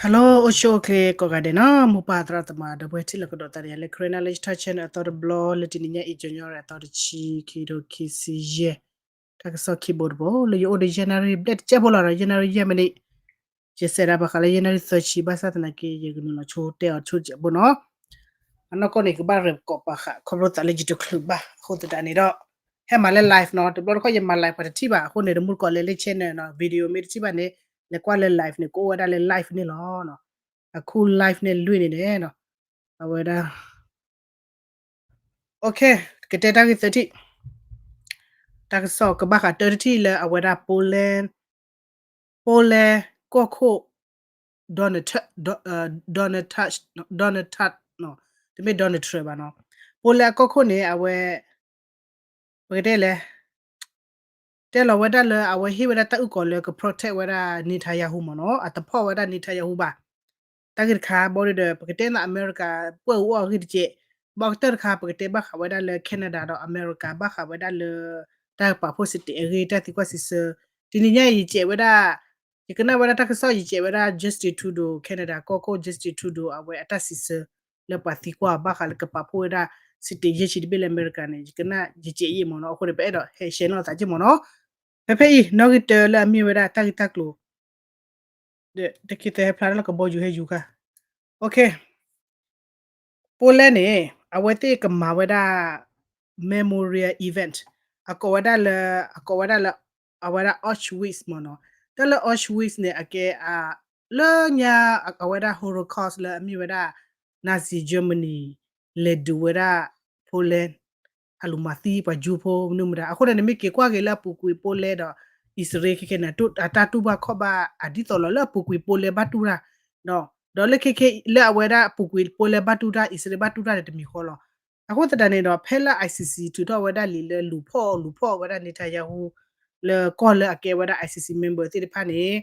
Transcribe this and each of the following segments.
Hello အိၣ်ဆူၣ်အိၣ်ချ့ကိးဂၤဒဲးနီၤ, မိၢ်ပၢ်သရၣ်သမါ ဒီပုၢ်ဝဲၢ်ထံၣ်လိာ်ကဒီးသးဒီးယၤလၢ Karen Knowledge Talk Channel အသီတဘျီ လၢတနံၤညါအံၤ ကညီရံၣ်အသီတဆံ ခံကထိခံဆံယဲၢ်, တၢ်ကစီၣ်ခံဘိတဘိ လၢယအိၣ်ဒီး January ဘျဲၣ်တကဲဖိလီၤဒီး January ယဲၢ်မံးနံး, ယစဲးဒၣ်ဘၣ်ဃးလၢ January သၢဆံ ဘၣ်ဆၣ်သနာ်က့ ယကနုာ်လီၤဆိတဲအီၤဆိကဲးဘိနီၤ, အနီၢ်ကီၢ်န့ၣ် ကဘၣ်ရဲၣ်ကီးပာ်ဃာ် ခီဖျိသးလၢယတချုးဘၣ် အဃိသတးန့ၣ်ဒီး ဟဲမၤလၢ live နီၤ, တဘျီတခီၣ်ယမၤ live ပှၤတထံၣ်ဘၣ် အဃိန့ၣ် တမူတကိးလဲၤလၢ channel နီၤ, video မ့ၢ်တထံၣ်ဘၣ်န့ၣ် လဲၤကွၢ်လၢ live န့ၣ် ကအိၣ်ဝဲဒၣ်လၢ live န့ၣ်လီၤ. အခု live န့ၣ်လွံၢ်န့ၣ်န့ၣ်နီၤ, အဝဲဒၣ် OK, ကတဲတၢ်ဂ့ၢ်သၢထံၣ်, တၢ်ကစီၣ်ကဘၣ်ဃးတၢတထံၣ်လၢအဝဲဒၣ် Poland, Poland ကီၢ်ခိၣ် Donald Tusk, Donald Tusk, တမ့ၢ် Donald Trump ဘၣ်နီၤ, Poland အကီၢ်ခိၣ်န့ၣ် အဝဲ ပကတဲလဲၣ် တဲလီၤဝဲဒၣ်လၢအဝဲဟ့ၣ်ဝဲဒၣ်တၢ်အုၣ်ကီၤလၢက protect ဝဲဒၣ် Netanyahu မ့ၢ်နီၤ, အတဖီၣ်ဝဲဒၣ် Netanyahu ဘၣ်. တၢ်ဂ့ၢ်တခါ ဘၣ်ဒီး ပကတဲနၤအမဲရကၤ ပှဲၢ်အူအီၣ်အဂ့ၢ်တက့ၢ်, ဘၣ်ကတၢၢ်တခါ ပကတဲဘၣ်ဃးဝဲဒၣ်လၢ Canada ဒီးအမဲရကၤ ဘၣ်ဃးဝဲဒၣ်လၢ တၢ်ပာ်ဖှိၣ်စံးတ့ၢ်အဂ့ၢ် တၢ်သံကွၢ်စံးဆၢ, တနံၤညါအံၤ ယကဲးဝဲဒၣ် ယကနၣ်ဝဲဒၣ်တၢ်ကစီၣ် ယကဲးဝဲဒၣ် Justin Trudeau Canada ကီၢ်ခိၣ် Justin Trudeau အဝဲအတၢ်စံးဆၢ လၢပှၤသံကွၢ်ဘၣ်ဃးလၢကပာ်ဖှိၣ်ဝဲဒၣ် စံးတ့ၢ်ယဲၢ်ဆံတဘ့ၣ်လၢအမဲရကၤန့ၣ် ယကနၣ်ယကဲးယံာ်မ့ၢ်နီၤ, အဃိန့ၣ် ပအဲၣ်ဒိးဟဲ share နီၣ်သးက့ၢ်မ့ၢ်နီၤ, ဖဲဖဲအံၤ နီၣ်ဂံၢ်တၢလၢအမ့ၢ်ဝဲဒၣ်တၢ်ဂ့ၢ်တၢ်ကျိၤ တၢ်ခံသၢဟဲဖျါထီၣ်လၢကဘီယူၤဟဲယူၤခါ, OK, Poland န့ၣ် အဝဲသ့ၣ်ကမၤဝဲဒၣ် memorial event, အကိးဝဲဒၣ်လၢ အကိးဝဲဒၣ်လၢ အဝဲဒၣ် Auschwitz မ့ၢ်နီၤ, တၢ်လၢ Auschwitz န့ၣ် အကဲ လၢညါ အဝဲဒၣ် Holocaust လၢအမ့ၢ်ဝဲဒၣ် Nazi Germany လဲၤဒုးဝဲဒၣ် Poland အလူၤမၤသံပှၤကၠူဖိမနုၤမတၤ, အဃိန့ၣ် နမ့ၢ်က့ၤကွၢ်က့ၤလၢအပူၤကွံာ် Poland ဒီး အံၣ်စရ့လးခဲခဲန့ၣ် အတၢ်တူၢ်ဘၣ်ခီၣ်ဘၣ်အဒ်သိးလီၤ လၢအပူၤကွံာ် Poland ဘၣ်တူၢ်တၢ်, ဒီးလၢခဲခဲလၢအဝဲဒၣ်အပူၤကွံာ် Poland ဘၣ်တူၢ်တၢ် အံၣ်စရ့လးဘၣ်တူၢ်တၢ်န့ၣ် တမံၤဃီလီၤ. အဃိသတးန့ၣ်ဒီး ဖဲလၢ ICC ထုးထီၣ်ဝဲဒၣ်လံာ်လၢလူၤဖီၣ် လူၤဖီၣ်ဝဲဒၣ် Netanyahu လၢကီၢ်လၢအကဲဝဲဒၣ် ICC member သ့ၣ်တဖၣ်န့ၣ်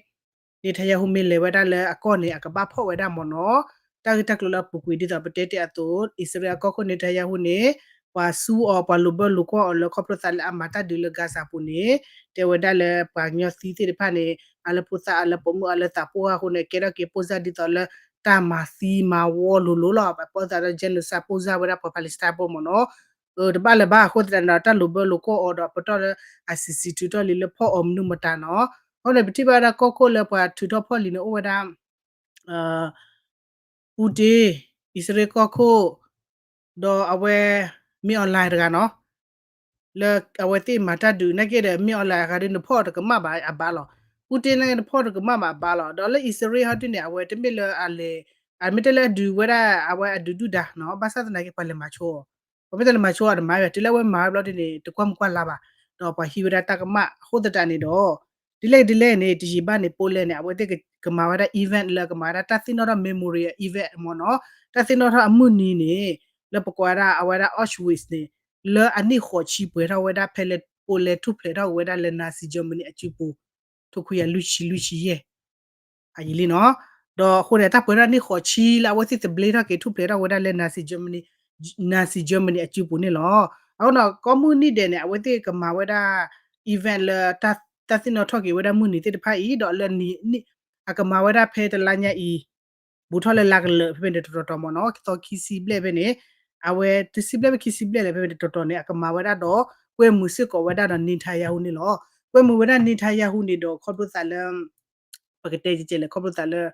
Netanyahu မ့ၢ်လဲၤဝဲဒၣ်လၢအကီၢ်န့ၣ် အကဘၣ်ဖီၣ်ဝဲဒၣ်မ့ၢ်နီၤ, တၢ်ဂ့ၢ်တၢ်ကျိၤလၢအပူၤကွံာ်ဒ်သိးပတဲတ့ၢ်အသိး အံၣ်စရ့လးအကီၢ်ခိၣ် Netanyahu န့ၣ် ပှၤဆူအီၤ ပှၤလိာ်ဘၢလိာ်ကွီၢ်အီၤလၢခီဖျိသးလၢအမၤတၢ်ဒုးလၢ Gaza ပူၤန့ၣ် တဲဝဲဒၣ်လၢပှၤကညီသံသ့ၣ်တဖၣ်န့ၣ် အလၢဖိသၣ်အလၢပိာ်မုၣ်အလၢသးပှၢ်အဃိန့ၣ် ကဲထီၣ်က့ၤပိၢ်စၢ်ဒ်သိးလၢ တၢ်မၤသံမၤဝီလိၤလိၤလီၤ. ပှၤပိၢ်သးဒီး genocide ပိၢ်စၢ်ဝဲဒၣ်ပှၤ Palestine ဖိမ့ၢ်နီၤ, တဘၣ်လၢၤဘၣ်အဃိသတးန့ၣ်ဒီး တၢ်လိာ်ဘၢလိာ်ကွီၢ်အီၤဒီး ပတီၢ်လၢ ICC ထုးထီၣ်လံာ်လၢဖီၣ်အီၤမနုၤမတၤနီၤ. အဃိန့ၣ် ပထံၣ်ဘၣ်ဝဲဒၣ်ကီၢ်ခိၣ်လၢပှၤထုးထီၣ်ဖီၣ်လံာ်န့ၣ် အိၣ်ဝဲဒၣ် Putin, အံၣ်စရ့လးကီၢ်ခိၣ်, ဒီးအဝဲ မင်းအောင်လှိုင် တဂၤနီၤ, လၢအဝဲသ့ၣ်မၤတၢ်ဒုးနာ်က့ဒီး မင်းအောင်လှိုင် အဂၤဒ်နဖီၣ်တကမၣ်ဘၣ်အဘၣ်လီၤ. Putin နာ်က့နဖီၣ်တကမၣ်ဘၣ်အဘၣ်လီၤ. ဒီးလၢအံၣ်စရ့လးဟီဒ်န့ၣ် အဝဲတမ့ၢ်လၢအလဲၤ အမ့ၢ်တဲလၢအဒုးဝဲဒၣ် အဝဲအဒုးဒုၣ်ဒါနီၤ, ဘၣ်ဆၣ်သနာ်က့ပှၤလဲၤမၤဆိအီၤ, ပမ့ၢ်တဲလဲၤမၤဆိအီၤတမၤဘၣ် တုၤလၢအဝဲမၤဝဲဘျီဒ်န့ၣ် တကွၢ်မုၢ်ကွၢ်လါဘၣ်, ဒီးပှၤဟံးဝဲဒၣ်တၢ်ကမၣ်အဃိသတးန့ၣ်ဒီး ဒ်လဲၣ်ဒ်လဲၣ်န့ၣ် တယံာ်ဘၣ်န့ၣ် Poland န့ၣ် အဝဲသ့ၣ်ကမၤဝဲဒၣ် event လၢကမၤဝဲဒၣ်တၢ်သ့ၣ်နီၣ်ထီၣ် memorial event မ့ၢ်နီၤ, တၢ်သ့ၣ်နီၣ်ထီၣ်အမုၢ်နံၤန့ၣ် လၢပကွၢ်ဒၣ်အဝဲဒၣ် Auschwitz န့ၣ် လၢအနံၣ်ဃိးဆံပှဲၤထီၣ်ဝဲဒၣ်ဖဲလၢ Poland ထူၣ်ဖျဲးထီၣ်ဝဲဒၣ်လၢ Nazi Germany အစုပူၤ ထိခွံကယၤလွံၢ်ဆံလွံၢ်ဆံယဲၢ် အယံၤလံနီၤ. ဒီးအဃိန့ၣ် တၢ်ပှဲၤထီၣ်နံၣ်ဃိးဆံလၢအဝဲသ့ၣ်သဘျ့ထီၣ်က့ၤထူၣ်ဖျဲးထီၣ်ဝဲဒၣ်လၢ Nazi Germany, Nazi Germany အစုပူၤန့ၣ်လီၤ. အဃိဒီး ကိးမုၢ်နံၤဒဲးန့ၣ် အဝဲသ့ၣ်ကမၤဝဲဒၣ် event လၢ တၢ်သ့ၣ်နီၣ်ထီၣ်က့ၤဝဲဒၣ်မုၢ်နံၤသ့ၣ်တဖၣ်အံၤ ဒီးလၢ အကမၤဝဲဒၣ်ဖဲတလါညါအံၤ ဘူးထီၣ်လၢလါကလၢာ် ဖဲဖဲန့ၣ်တတီၤတီၤမ့ၢ်နီၤ, သီခံဆံဘျဲၣ်ဖဲန့ၣ်, အဝဲတဆံဘျဲၣ်ဖဲခံဆံဘျဲၣ်လဲၣ် ဖဲဖဲန့ၣ်တတီၤတီၤန့ၣ် အကမၤဝဲဒၣ်ဒီး ကွဲမုာ်စ့ၢ်ကီးဝဲဒၣ်ဒီး Netanyahu န့ၣ်လီၤ. ကွဲမုာ်ဝဲဒၣ် Netanyahu န့ၣ်ဒီး ခီဖျိသးလၢ ပကတဲကဲကဲလဲၣ် ခီဖျိသးလၢ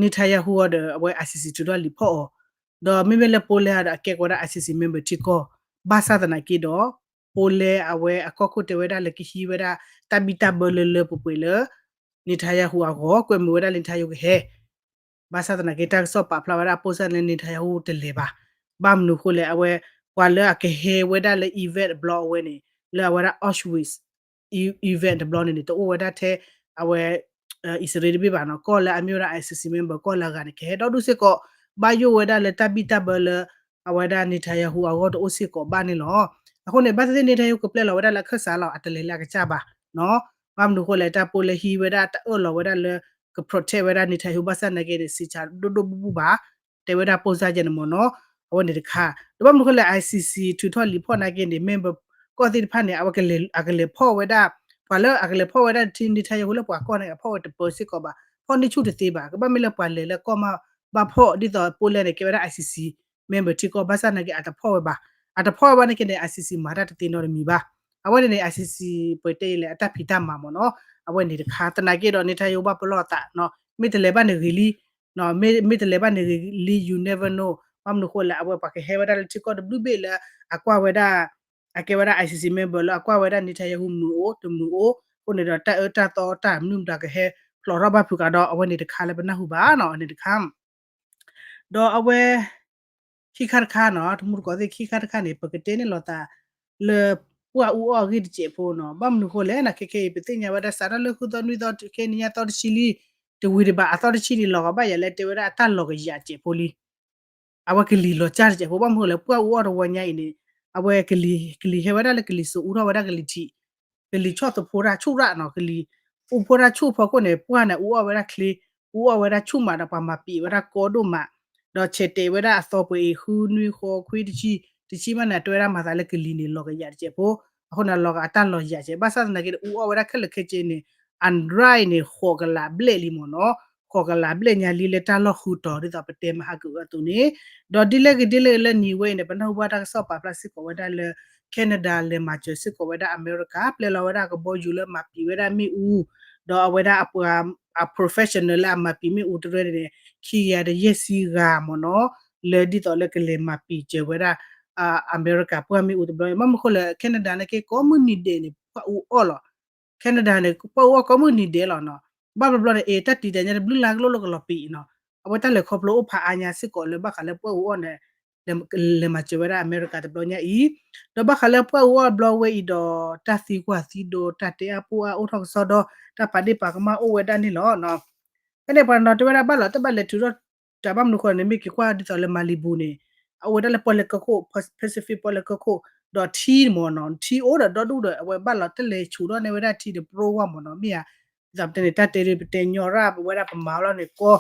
Netanyahu အီၤဒီး အဝဲ ICC ထုးထီၣ်လံာ်ဖီၣ်အီၤ, ဒီးမ့မ့ၢ်လၢ Poland ဒီး အကဲကီးဝဲဒၣ် ICC member ထံကီၢ်, ဘၣ်ဆၣ်သနာ်က့ဒီး Poland အဝဲအကီၢ်ခိၣ်တဲဝဲဒၣ်လၢကဟံးဝဲဒၣ် တၢ်ဘံၣ်တၢ်ဘၢလၢလၢပှဲၤပှဲၤလၢ Netanyahu အဂီၢ်, ကွဲမုာ်ဝဲဒၣ်လၢ Netanyahu ကဟဲ ဘၣ်ဆၣ်သနာ်က့ တၢ်ကစီၣ်ပာ်ဖျါဝဲဒၣ် ပိၢ်စၢ်လၢ Netanyahu တလဲၤဘၣ်. ဘၣ်မနုၤအဃိလဲၣ်, အဝဲ ပှၤလၢအကဟဲဝဲဒၣ်လၢ event တဘျီအဝဲန့ၣ် လၢအဝဲဒၣ် Auschwitz event တဘျီန့ၣ်န့ၣ် တအိၣ်ဝဲဒၣ်ထဲ အဝဲ အံၣ်စရ့လးတဘ့ၣ်ဘၣ်နီၤ, ကီၢ်လၢအမ့ၢ်ဝဲဒၣ် ICC member ကီၢ်လၢအဂၤန့ၣ် ကဟဲဒီဒူၣ်စ့ၢ်ကီး, ဘၣ်ယိၣ်ဝဲဒၣ်လၢတၢ်ဘံၣ်တၢ်ဘၢလၢ အဝဲဒၣ် Netanyahu အဂီၢ်တအိၣ်စ့ၢ်ကီးဘၣ်န့ၣ်လီၤ. အဃိန့ၣ် ဘၣ်သ့ၣ်သ့ၣ် Netanyahu ကပျဲလီၤဝဲဒၣ်လၢအခၢၣ်စးလီၤ, အတလဲၤလၢအကစၢ်ဘၣ်နီၤ. ဘၣ်မနုၤအဃိလဲၣ်, တၢ် Poland ဟံးဝဲဒၣ်တၢ်အၢၣ်လီၤဝဲဒၣ်လၢ က protect ဝဲဒၣ် Netanyahu ဘၣ်ဆၣ်သနာ်က့န့ၣ် စံးဆၢဒိၣ်ဒိၣ်ဘူးဘူးဘၣ်, တဲဝဲဒၣ်ပိၢ်စၢ်ယဲန့ၣ်မ့ၢ်နီၤ, အဝဲန့ၣ်တခါ, ဒီးဘၣ်မနုၤအဃိလဲၣ် ICC ထုးထီၣ်လံာ်ဖီၣ်နာ်က့န့ၣ် member ကီၢ်သ့ၣ်တဖၣ်န့ၣ် အဝဲ အကလဲၤဖီၣ်ဝဲဒၣ်, ပှၤလၢအကလဲၤဖီၣ်ဝဲဒၣ် Netanyahu လၢပှၤကီၢ်န့ၣ် အဖီၣ်ဝဲတပၢၢ်စ့ၢ်ကီးဘၣ်. ဖီၣ်န့ၢ်ဆူၣ်တသ့ဘၣ်. ကဘၣ်မ့ၢ်လၢပှၤလဲၤလၢကီၢ်မးဘၣ်ဖီၣ် ဒ်သိး Poland န့ၣ် ကဲဝဲဒၣ် I C C member ထံကီၢ် ဘၣ်ဆၣ်သနာ်က့ အတဖီၣ်ဝဲဘၣ်. အတဖီၣ်ဝဲဘၣ်သနာ်က့န့ၣ် I C C မၤတၢ်တသ့နီတမံၤဘၣ်. အဝဲန့ၣ်န့ၣ် I C C ပတဲလဲၣ် အတၢ်ဖံးတၢ်မၤမ့ၢ်နီၤ. အဝဲန့ၣ်တခါ သနာ်က့ဒီး Netanyahu ဘၣ်ပလီၢ်သးနီၤ, မ့ၢ်တလဲၤဘၣ်န့ၣ်ဂ့ၤလံ မ့ၢ်တလဲၤဘၣ်န့ၣ်ဂ့ၤလံ you never know. ဘၣ်မနုၤအဃိလဲၣ် အဝဲပှၤကဟဲဝဲဒၣ်လၢထံကီၢ်တဘျုးဘ့ၣ်လၢ အကွၢ်ဝဲဒၣ် အကဲဝဲဒၣ် I C C member လၢအကွၢ်ဝဲဒၣ် Netanyahu မုာ်အိၣ်တမုာ်အိၣ်အဃိန့ၣ်ဒီး တၢ်အၢတၢ်သီတၢ်မနုၤမတၤ ကဟဲဖျိးထီၣ်ဘၣ်ဖုးကဒီး အဝဲန့ၣ်တခါလၢပနၢ်ဟူဘၣ်နီၤ အန့ၣ်တခါ ဒီးအဝဲ ခံခါတခါနီၤ တမူတကိးသ့ၣ် ခံခါတခါန့ၣ် ပကတဲန့ၣ်လိာ်သး လၢ ပှၢ်အူအီၣ်အဂ့ၢ်တစဲးဖိနီၤ. ဘၣ်မနုၤအဃိလဲၣ်နီၤ ခဲခဲအံၤ ပသ့ၣ်ညါဝဲဒၣ် စးထီၣ်လၢဃုသီနွံသီ ခဲနံၤညါသီတဆံလံ တဝံၤတဘၣ် အသီတဆံန့ၣ် လီၤဂာ်ဘၣ်ယၤလၢတဲဝဲဒၣ် အတၢ်လီၤကယးစဲးဖိလံ. အဝဲကလံၤလီၤကၢ်တစဲးဖိ ဘၣ်မနုၤအဃိလဲၣ် ပှၢ်အူအီၣ်တဝီညါအံၤန့ၣ် အဝဲကလံၤ ကလံၤဟဲဝဲဒၣ်လၢကလံၤစိး အူထီၣ်ဝဲဒၣ်ကလံၤထံး ကလံၤဆီၣ်သဖှိတၢ်ဆူၣ်ရၣ်နီၤ ကလံၤ အူဖိတၢ်ဆူၣ်ဖီခိၣ်န့ၣ် ပှၢ်န့ၣ် အူအီၣ်ဝဲဒၣ်ချ့ အူအီၣ်ဝဲဒၣ်ဆူၣ်မးဒီး ပှၤမၤပံာ်ဝဲဒၣ်ကီဒိၣ်မး ဒီးဆဲးတဲာ်ဝဲဒၣ်အသီပှဲၤအံၤ ဃုနွံဃိခွံတဆံ တဆံမးန့ၣ် အတဲဝဲဒၣ်မၤသးလၢကလံၤန့ၣ် လီၤကယးတစဲးဖိ အဃိန့ၣ် လီၤဂာ်အတၢ်လီၤယးစဲး ဘၣ်ဆၣ်သနာ်က့ အူအီၣ်ဝဲဒၣ်ခဲလၢာ်ခဲဆ့န့ၣ် အ dry န့ၣ် ဃိးကလးဘျဲၣ်လံမ့ၢ်နီၤ ဃိးကလးဘျဲၣ်ညါလံလၢတၢ်လီၢ်ဃုတီၤ ဒ်သိးပတဲမဟါကအုးအသိးန့ၣ် ဒီးဒ်လဲၣ်ဂ့ၤဒ်လဲၣ်ဂ့ၤလၢနံၤဝဲအံၤန့ၣ် ပနၢ်ဟူဘၣ်တၢ်ကစီၣ်ပာ်ဖျါစ့ၢ်ကီးဝဲဒၣ်လၢ Canada လဲၤမၤစၢၤစ့ၢ်ကီးဝဲဒၣ်အမဲရကၤ ပျဲလီၤဝဲဒၣ်ကဘီယူၤလၢမၤပံာ်ဝဲဒၣ်မ့ၣ်အူ ဒီးအဝဲဒၣ်အပှၤ အ professional လၢအမၤပံာ်မ့ၣ်အူတရၢန့ၣ် ခံကယၤဒီးယဲၢ်ဆံဂၤမ့ၢ်နီၤ လၢဒ်သိးလၢကလဲၤမၤပံာ်စၢၤဝဲဒၣ် အမဲရကၤပှၢ်မ့ၣ်အူတဘျီ ဘၣ်မနုၤအဃိလဲၣ် Canada န့ၣ်က့ ကိးမုၢ်နံၤဒဲးန့ၣ် ပှၢ်အူအီၣ်လီၤ Canada န့ၣ် ပှၢ်အူအီၣ်ကိးမုၢ်နံၤဒဲးလီၤနီၤ ဘၣ်ဘျီဘျီန့ၣ် အ့ တၢ်တံာ်တာ်ညါတဘျုးလါကလိၣ်လၢကလီၤပံာ်နီၤ အဝဲတၢ်လဲၤခီဖျိအိၣ်ဖးအါညါစ့ၢ်ကီးလၢဘၣ်ဃးလၢပှၢ်အူအီၣ်န့ၣ် လဲၤမၤစၢၤဝဲဒၣ်အမဲရကၤတဘျီညါအံၤ ဒီးဘၣ်ဃးလၢပှၢ်အူအီၣ်ဘျီဝဲအံၤဒီး တၢ်သံကွၢ်သံဒိး တၢ်တဲအါပူၤအါအိၣ်ထီၣ်ကစီဒီ တၢ်ပာ်ဒ့ၣ်ပာ်ကမၣ်အိၣ်ဝဲဒၣ်န့ၣ်လီၤ. ဖဲန့ၣ်ပှၤနီၤတဲဝဲဒၣ်ဘၣ်လီၤ တဘၣ်လဲၤထုးထီၣ်တၢ် ဘၣ်မနုၤအဃိန့ၣ် မ့ၢ်က့ၤကွၢ်ဒ်သိးလၢ Malibu န့ၣ် အအိၣ်ဝဲဒၣ်လၢပီၣ်လဲၣ်ကၢခိၣ် Pacific ပီၣ်လဲၣ်ကၢခိၣ် ဒီးထံမ့ၢ်နီၤ ထံအိၣ်ဒီးဒီဒူၣ်ဒီး အဝဲဘၣ်လီၤတလဲၤဆူၣ်ထီၣ်န့ၢ်ဝဲဒၣ်ထံဒီး ပရိဝါမ့ၢ်နီၤ မ့ၢ်ဧါ ဒ်သိးပတဲန့ၣ် တၢ်တဲဒ်ပတဲညီရၣ်ပဝဲဒၣ်ပမၤလီၤန့ၣ်ကီ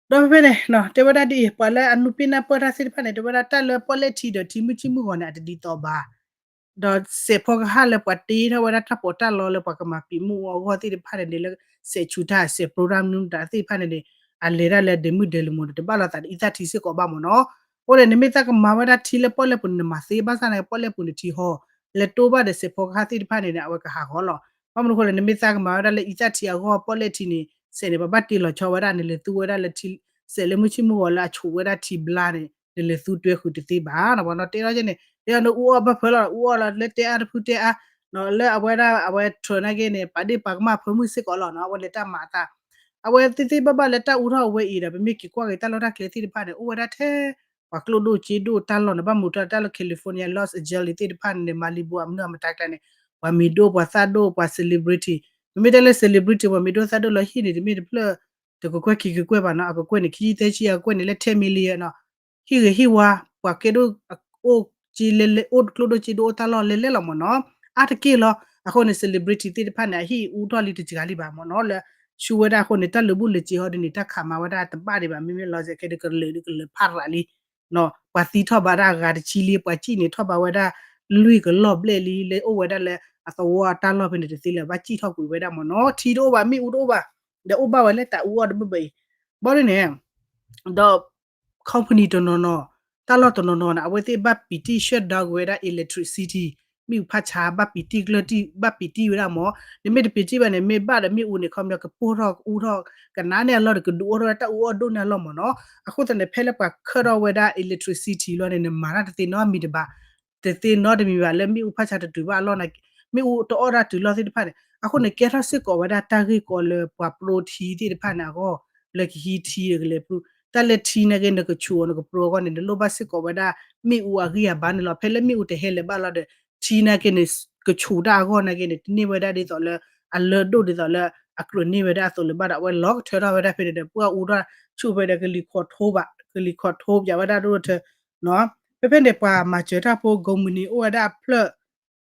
ဒီးဖဲဖဲန့ၣ် တဲဝဲဒၣ်ဒ်အံၤ ပှၤလၢအနုာ်ပ့နၢ်ပၢၢ်တၢ်သ့ၣ်တဖၣ်န့ၣ် တဲဝဲဒၣ်တၢ်လၢပီၣ်လဲၣ်ထံဒီးထံမုၢ်ဆံမုၢ်ဂီၤန့ၣ် အတဒ်သိးဘၣ် ဒီးစဲးဖီကဟၣ်လၢပှၤတ့ထီၣ်ဝဲဒၣ်တၢ်ပီးတၢ်လီလၢပှၤကမၤပံာ်မ့ၣ်အူအဂီၢ်သ့ၣ်တဖၣ်န့ၣ်န့ၣ် လၢစဲးဆူးတၢ် စဲးပြိတၢ်မနုၤမတၤသ့ၣ်တဖၣ်န့ၣ်န့ၣ် အလဲၤဒၣ်လၢဒဲးမုၢ်ဒဲးလံၤမ့ၢ်ဒီး တဘၣ်လိာ်သးဒီးအံသၣ်ထံစ့ၢ်ကီးဘၣ်မ့ၢ်နီၤ. အဃိန့ၣ် နမ့ၢ်သးကမၤဝဲဒၣ်ထံလၢပီၣ်လဲၣ်ပူၤန့ၣ် နမၤသ့ဘၣ်ဆၣ်န့ၣ် ပီၣ်လဲၣ်ပူၤန့ၣ်ထံဟီ လဲၤတိၢ်ဘၣ်ဒီးစဲးဖီကဟၣ်သ့ၣ်တဖၣ်န့ၣ်န့ၣ် အဝဲကဟးဂီၤလီၤ. ဘၣ်မနုၤအဃိလဲၣ် နမ့ၢ်သးကမၤဝဲဒၣ်လၢအံသၣ်ထံအဂီၢ် ပီၣ်လဲၣ်ထံန့ၣ် စဲးန့ၣ် ပဘၣ်တ့လီၤဆီဝဲဒၣ် နလဲၤသူဝဲဒၣ်လၢထံ စဲးလၢမုၢ်ဆ့ၣ်မုၢ်ဂီၤလၢအဆူးဝဲဒၣ်ထံဘျါန့ၣ် နလဲၤသူတွဲဃုာ်တသ့ဘၣ်နီၤ. ပှၤနီၤတဲထီၣ်ကဲန့ၣ် တဲအီၤနအူအီၣ်ဘၣ်ဖၢလီၤ အူအီၣ်လီၤလၢတဲအါတဖုတဲအါ လၢအဝဲဒၣ်အဝဲထၢၣ်နာ်က့န့ၣ် ပာ်ဒ့ၣ်ပာ်ကမၣ်ဖၢမုၢ်စ့ၢ်ကီးလီၤနီၤ အဝဲလဲၤတၢ်မၤအသး အဝဲသ့ၣ်သ့ၣ်ဘၣ်ဘၣ်လၢတၢ်အူထီၣ်အဝဲအံၤဒီး ပမ့ၢ်က့ၤကွၢ်က့ၤတၢ်လီၢ်တၢ်ကျဲသ့ၣ်တဖၣ်န့ၣ် အိၣ်ဝဲဒၣ်ထဲ ပှၤကျိၣ်ဒိၣ်စ့ဒိၣ်တၢ်လီၢ်န့ၣ် ဘၣ်မနုၤတၢ်လၢ California Los Angeles သ့ၣ်တဖၣ်န့ၣ် Malibu အမနုၤအမတၤကျါန့ၣ် ပှၤမံၤဒိၣ်ပှၤသၣ်ဒိၣ်ပှၤ celebrity ပမ့ၢ်တဲလၢ celebrity ပှၤမံၤဒိၣ်သၣ်ဒိၣ်လၢဟံၣ်န့ၣ် တမ့ၢ်တဖျၢၣ် တကကွဲၢ်ခံကကွဲၢ်ဘၣ်နီၤ အကကွဲၢ်န့ၣ် ခံဆံသၢဆံအကကွဲၢ်န့ၣ်လၢ ten million နီၤ ဟံၣ်ဂ့ၤဟံၣ်ဝါ ပှၤကဲဒိၣ်အိၣ်က့လဲလဲ အိၣ်ကျိၣ်ဒိၣ်စ့ဒိၣ်အိၣ်တၢ်လီၢ်လဲလဲလီၤမ့ၢ်နီၤ အါတက့ၢ်လီၤ. အဃိန့ၣ် celebrity သ့ၣ်တဖၣ်န့ၣ် အဟံၣ်အူထီၣ်လံတစှၤလံဘၣ်မ့ၢ်နီၤ လၢဆူဝဲဒၣ်အဃိန့ၣ် တၢ်လၢဘူၣ်လၢစ့ဟီဒ်န့ၣ် တၢ်ခးမၤဝဲဒၣ်တဘၣ်ဒံးဘၣ် မ့မ့ၢ်လီၤစဲးခဲဒ်ကလုာ်ဒ်ကလုာ်ဖးရးလံ ပှၤသံထီၣ်ဘၣ်ဒၣ်အဂၤတဆံလံ ပှၤစံၣ်န့ၣ်ထီၣ်ဘၣ်ဝဲဒၣ် လွံၢ်ကလီၢ်ဘျဲၣ်လံ လၢအိၣ်ဝဲဒၣ်လၢအသဝီအတၢ်လီၢ်ဖဲန့ၣ်တသ့လၢၤ ဘၣ်စံၣ်ထီၣ်ကွံာ်ဝဲဒၣ်မ့ၢ်နီၤ ထံတအိၣ်ဘၣ် မ့ၣ်အူတအိၣ်ဘၣ် ဒီးအိၣ်ဘၣ်ဝဲလၢတၢ်အူအီၣ်တဘၣ်ဘၣ်အံၤ ဘၣ်ဒ်န့ၣ် ဒီး company တနီၤနီၤ တၢ်လီၢ်တနီၤနီၤန့ၣ် အဝဲသ့ၣ်ဘၣ်ပံာ်တံၢ် shut down ကွံာ်ဝဲဒၣ် electricity မ့ၣ်အူဖးဆါ ဘၣ်ပံာ်တံၢ်ကျၢၢ်တံၢ် ဘၣ်ပံာ်တံၢ်ဝဲဒၣ်မ့ၢ် နမ့ၢ်တပံာ်တံၢ်ဘၣ်န့ၣ် မ့ၢ်ဘၣ်ဒီးမ့ၣ်အူန့ၣ် ခီပညီ ကပိၢ်ထီၣ်အူထီၣ် ကနါန့ၢ်အလီၢ်ဒီး ကဒုးအိၣ်ထီၣ်ဝဲဒၣ်တၢ်အူအီၣ်ဒိၣ်န့ၢ်အလီၢ်မ့ၢ်နီၤ အဃိသတးန့ၣ် ဖဲလၢပှၤခၢၣ်ထီၣ်ဝဲဒၣ် electricity လီၤန့ၣ် နမၤတၢ်တသ့နီတမံၤတဘၣ် တသ့နီတမံၤဘၣ် လၢမ့ၣ်အူဖးဆါတတုၤဘၣ်အလီၢ်န့ၣ် မ့ၣ်အူတအီၣ်တၢ်တုၤလီၢ်သ့ၣ်တဖၣ်န့ၣ် အဃိန့ၣ် ကဲထီၣ်စ့ၢ်ကီးဝဲဒၣ်တၢ်ဂ့ၢ်ကီလၢပှၤပရိထံသ့ၣ်တဖၣ်န့ၣ်အဂီၢ် လၢကဟံးထံဒီးကလဲၤပရိ တၢ်လၢထံနာ်က့ နကဆူးအီၤ နကပရိအဂီၢ်န့ၣ် နလိၣ်ဘၣ်စ့ၢ်ကီးဝဲဒၣ် မ့ၣ်အူအဂံၢ်အဘါန့ၣ်လီၤ. ဖဲလၢမ့ၣ်အူတဟဲလၢၤဘၣ်လီၤဒီး ထံနာ်က့န့ၣ် ကဆူးတၢ်အဂီၢ်နာ်က့န့ၣ် တန့ၢ်ဝဲဒၣ်ဒ်သိးလၢ အလၢဒိၣ်ဒ်သိးလၢ အကြၢးန့ၢ်ဝဲဒၣ်အသိးလၢၤဘၣ်ဒီး အဝဲလီၤကထၢထီၣ်ဝဲဒၣ်ဖဲန့ၣ်ဒီး ပှၢ်အူထီၣ်ဆူၣ်ဖဲဒီး ကလံၤခီၣ်ထိဘၣ် ကလံၤခီၣ်ထိပၠးဝဲဒၣ်ဒိၣ်ထၢ ဖဲဖဲန့ၣ် ပှၤမၤစၢၤတၢ်ဖိ ကိးမုၢ်နံၤအိၣ်ဝဲဒၣ်အဖျၢၣ်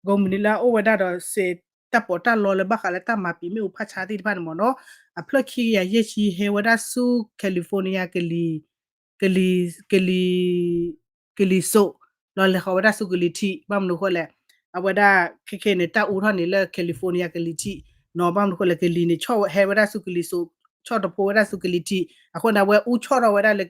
ကိးမုၢ်နံၤလၢအအိၣ်ဝဲဒၣ်ဒီး စဲးတၢ်ပီးတၢ်လီလၢဘၣ်ဃးလၢတၢ်မၤပံာ်မ့ၣ်အူဖးဆါသ့ၣ်တဖၣ်န့ၣ်မ့ၢ်နီၤ အဖျၢၣ်ခံကယၤယဲၢ်ဆံဟဲဝဲဒၣ်ဆူ California ကလံၤ ကလံၤ ကလံၤစိး လီၤလဲၤဃီၤဝဲဒၣ်ဆူကလံၤထံး ဘၣ်မနုၤအဃိလဲၣ် အဝဲဒၣ်ခဲခဲန့ၣ် တၢ်အူထီၣ်န့ၣ်လၢ California ကလံၤထံးနီၤ ဘၣ်မနုၤအဃိလဲၣ် ကလံၤန့ၣ်ဆီၣ်ဝဲဟဲဝဲဒၣ်ဆူကလံၤစိး ဆီၣ်တဖိဝဲဒၣ်ဆူကလံၤထံး အဃိန့ၣ် အဝဲအူဆီၣ်ထီၣ်ဝဲဒၣ်လၢ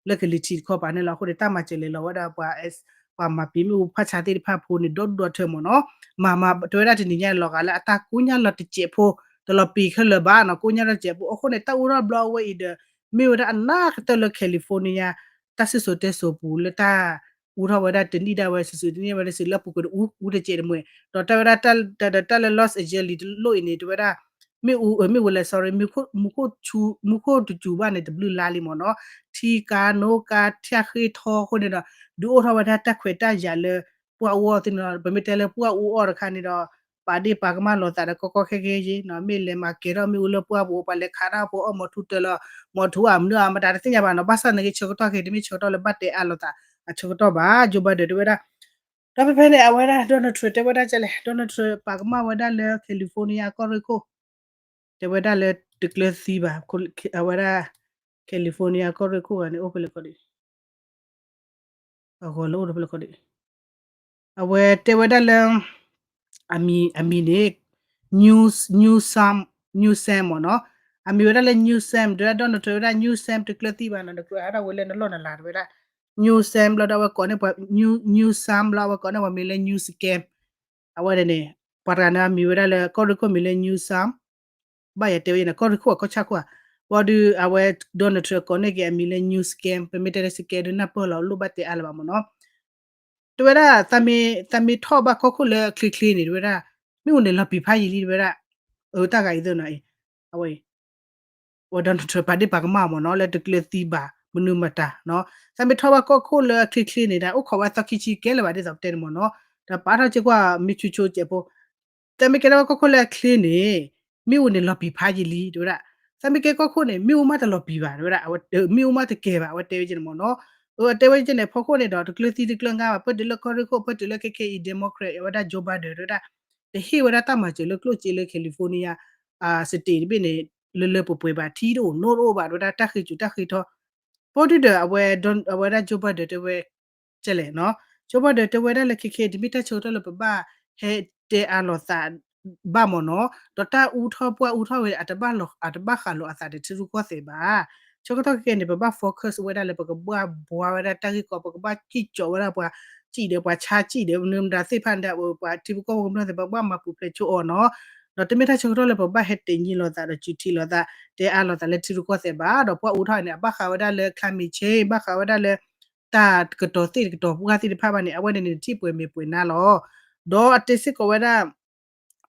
လၢကလံၤထံးတခီပၤန့ၣ်လီၤ. အဃိန့ၣ် တၢ်မၤစၢၤလဲၤလီၤဝဲဒၣ်ပှၤ ပှၤမၤပံာ်မ့ၣ်အူဖၣ်ဆါသ့ၣ်တဖၣ်ဖိန့ၣ် ဒီဒူၣ်ဒီထၢမ့ၢ်နီၤ, မၤမၤတဲဝဲဒၣ်တနံၤညါန့ၣ် လီၤဂာ်လၢအတၢ်ကိးညါလီၤတစဲးဖိ, တလီၤပံာ်ခဲလၢာ်ဘၣ်နီၤ, ကိးညါလီၤတစဲးဖိ အဃိန့ၣ် တၢ်အူထီၣ်ဘျီအဝဲအံၤဒီး မ့ၢ်ဝဲဒၣ်အနၢ်ကတၢၢ်လၢ California တၢ်စံၣ်စိၤတဲစိၤပူၤလၢတၢ်အူထီၣ်ဝဲဒၣ်တနံၣ်ဒၣ်ဝဲ စုာ်စုာ်တနံၣ်ဝဲဒၣ်စုာ်လၢအပူၤကွံာ်တအူအူတစဲးတမှဲၤ, ဒီးတၢ်ဝဲဒၣ်တၢ်လၢ Los Angeles တလိၣ်အံၤန့ၣ် တဝဲဒၣ် မ့ၣ်အူ မ့ၣ်အူလဲၤ sorry မူခိၣ်တစူၤဘၣ်န့ၣ် တဘျုးလါလံမ့ၢ်နီၤ, ထံကါနိကါ ထၣ်ဃ့ထီအဃိန့ၣ်ဒီး ဒုးအိၣ်ထီၣ်ဝဲဒၣ်တၢ်ခွဲးတၢ်ယာ်လၢ ပှၢ်အူအီၣ်သ့ၣ်န့ၣ်လီၤ. ပမ့ၢ်တဲလၢပှၢ်အူအီၣ်တခါန့ၣ်ဒီး ပာ်ဒ့ၣ်ပာ်ကမၣ်လိာ်သးဒီးကီကီခဲခဲယ့ၣ်နီၤ, မ့ၢ်လဲၤမၤကဲၤထီၣ်မ့ၣ်အူလၢပှၢ်ပူၤ ပှၤလဲၤခးတၢ်ဖိအီၣ်မီၤထူတၢၢ်လီၤ, မီၤထူအမနုၤအမတၤတသ့ၣ်ညါဘၣ်နီၤ, ဘၣ်ဆၣ်န့ၣ်ဂ့ၤ ဆၢကတီၢ်ခဲ တမ့ၢ်ဆၢကတီၢ်လၢဘၣ်တဲအါလိာ်သး အဆၢကတီၢ်ဘၣ်, Joe Biden တဲဝဲဒၣ် ဒီးဖဲဖဲန့ၣ် အဝဲဒၣ် Donald Trump တဲဝဲဒၣ်ကလဲၣ်, Donald Trump ပာ်ကမၣ်ဝဲဒၣ်လၢ California ကီၢ်ရ့ၣ်ခိၣ်, တဲဝဲဒၣ်လၢတကျၢၤသံဘၣ်, အဝဲဒၣ် California ကီၢ်ရ့ၣ်ခိၣ်ဂၤန့ၣ် အိၣ်ဖဲလဲၣ်ခီဒံး, အဂီၤလၢအိၣ်ဒီးဖဲလဲၣ်ခီဒံး, အဝဲတဲဝဲဒၣ်လၢ အမံၤ အမံၤန့ၣ် Newsom, Newsom မ့ၢ်နီၤ, အမံၤဝဲဒၣ်လၢ Newsom တဲဝဲဒၣ် Donald Trump ဝဲဒၣ် Newsom တကျၢၤသံဘၣ်နီၤ, နကြၢးဟးထီၣ်ဝဲလၢနလီၢ်နလၤ တဲဝဲဒၣ် Newsom ဘျီဒီးအဝဲကိးန့ၢ်ပှၤ New, Newsom ဘျီအဝဲကိးန့ၢ်ပှၤမံၤလၢ Newscam, အဝဲန့ၣ် ပှၤတဂၤန့ၣ်အမံၤဝဲဒၣ်လၢ ကီၢ်ရ့ၣ်ခိၣ်မံၤလၢ Newsom, ဘၣ်ယတဲဝဲန့ၣ် ကီၢ်ရ့ၣ်ခိၣ်အကီၢ်ဆၣ်ခိၣ်ဧါ, ဘၣ်ဒီးအဝဲ Donald Trump ကိးန့ၢ်က့ၤအမံၤလၢ Newscam, ပမ့ၢ်တဲလၢ scam ဒုးနၢ်ပၢၢ်လီၤ လိၣ်ဘၣ်တဲအါလၢၤဘၣ်မ့ၢ်နီၤ, တဲဝဲဒၣ် သးမ့ၢ်ထီၣ်ဘၣ်ကီၢ်ခိၣ်လၢအချ့ချ့န့ၣ် တဲဝဲဒၣ် မ့ၣ်အူန့ၣ်လီၤပံာ်ဖးယံာ်လံ တဲဝဲဒၣ်, အတၢ်ဂၤအံၤသ့ၣ်နီၤ, အဝဲ ဝဲ Donald Trump ပာ်ဒ့ၣ်ပာ်ကမၣ်မ့ၢ်နီၤ လၢတကျၢၤသံဘၣ် မနုၤမတၤနီၤ, သးမ့ၢ်ထီၣ်ဘၣ်ကီၢ်ခိၣ်လၢအချ့ချ့န့ၣ် တၢ်အိၣ်ခိးဝဲအသီခံဆံကဲလၢၤဘၣ် ဒ်သိးပတဲန့ၣ်မ့ၢ်နီၤ, ဒီးပာ်ထီၣ်စ့ၢ်ကီးမ့ၢ်ဆူၣ်ဆူၣ်စဲးဖိ, သးမ့ၢ်ကဲထီၣ်ဘၣ်ကီၢ်ခိၣ်လၢအချ့န့ၣ် မ့ၣ်အူန့ၣ်လီၤပံာ်ဖးယံာ်လံ တဲဝဲဒၣ်, သးမ့ၢ်ကဲကီၢ်ခိၣ်န့ၣ် မ့ၣ်အူမးတလီၤပံာ်ဘၣ် တဲဝဲဒၣ်, မ့ၣ်အူမးတကဲဘၣ် အဝဲတဲဝဲကဲန့ၣ်မ့ၢ်နီၤ, အတဲဝဲကဲန့ၣ် ဖီခိၣ်န့ၣ်ဒီး တကျၢၤသံတကျၢၤငါဘၣ် ပၢၢ်တုၤလၢကီၢ်ရ့ၣ်ခိၣ် ပၢၢ်တုၤလၢခဲခဲအံၤ Democrat အဝဲဒၣ် Joe Biden တဲဝဲဒၣ် တဟ့ၣ်ဝဲဒၣ်တၢ်မၤစၢၤလၢကျိၣ်စ့လၢ California state တဘ့ၣ်န့ၣ် လၢလၢပှဲၤပှဲၤဘၣ် ထံတအိၣ်နိတအိၣ်ဘၣ် တဲဝဲဒၣ် တၢ်ဃ့စူၤတၢ်ဃ့ထီ, ပီၣ်ဒုဒီး အဝဲဒၣ် Joe Biden တဲဝဲ ကဲလဲၣ်နီၤ, Joe Biden တဲဝဲဒၣ်လၢခဲခဲ တမ့ၢ်တၢ်ဆၢကတီၢ်လၢပဘၣ်ဟဲတဲအါလိာ်သးဘၣ်မ့ၢ်နီၤ, ဒီးတၢ်အူထီၣ်ပှၢ်အူထီၣ်ဝဲ အတဘၣ်ဃးလိာ်အသးဒီးထံရူၢ်ကီၢ်သဲးဘၣ်, ဆၢကတီၢ်ခဲခဲန့ၣ် ပဘၣ် focus ဝဲဒၣ်လၢပကဘၣ်ဘှါဝဲဒၣ်တၢ်ဂ့ၢ်ကီ ပကဘၣ်စံၣ်ကၠီဝဲဒၣ်ပှၤ စံၣ်ဒီးပှၤဆါစံၣ်ဒီးမနုၤမတၤသ့ၣ်တဖၣ်န့ၣ် ပှၤထံဖိကီၢ်ဖိကမျၢၢ်သ့ၣ် ပကဘၣ်မၤပူၤဖျဲးဆိအီၤနီၤ, ဒီးတမ့ၢ်တၢ်ဆၢကတီၢ်လၢပဘၣ်ဟဲတဲညံလိာ်သးဒီးစူၤထံလိာ်သး တဲအါလိာ်သးလၢထံရူၢ်ကီၢ်သဲးဘၣ်, ဒီးပှၢ်အူထီၣ်န့ၣ် အဘၣ်ဃးဝဲဒၣ်လၢ climate change ဘၣ်ဃးဝဲဒၣ်လၢ တၢ်ကတီၤသ့ၣ်တကတီၤပှၢ်သ့ၣ်တဖၣ်ဘၣ်န့ၣ် အဝဲန့ၣ်န့ၣ် နထံၣ်ပှဲၤမဲာ်ပှဲၤနါလီၤ, ဒီးအတဲစ့ၢ်ကီးဝဲဒၣ်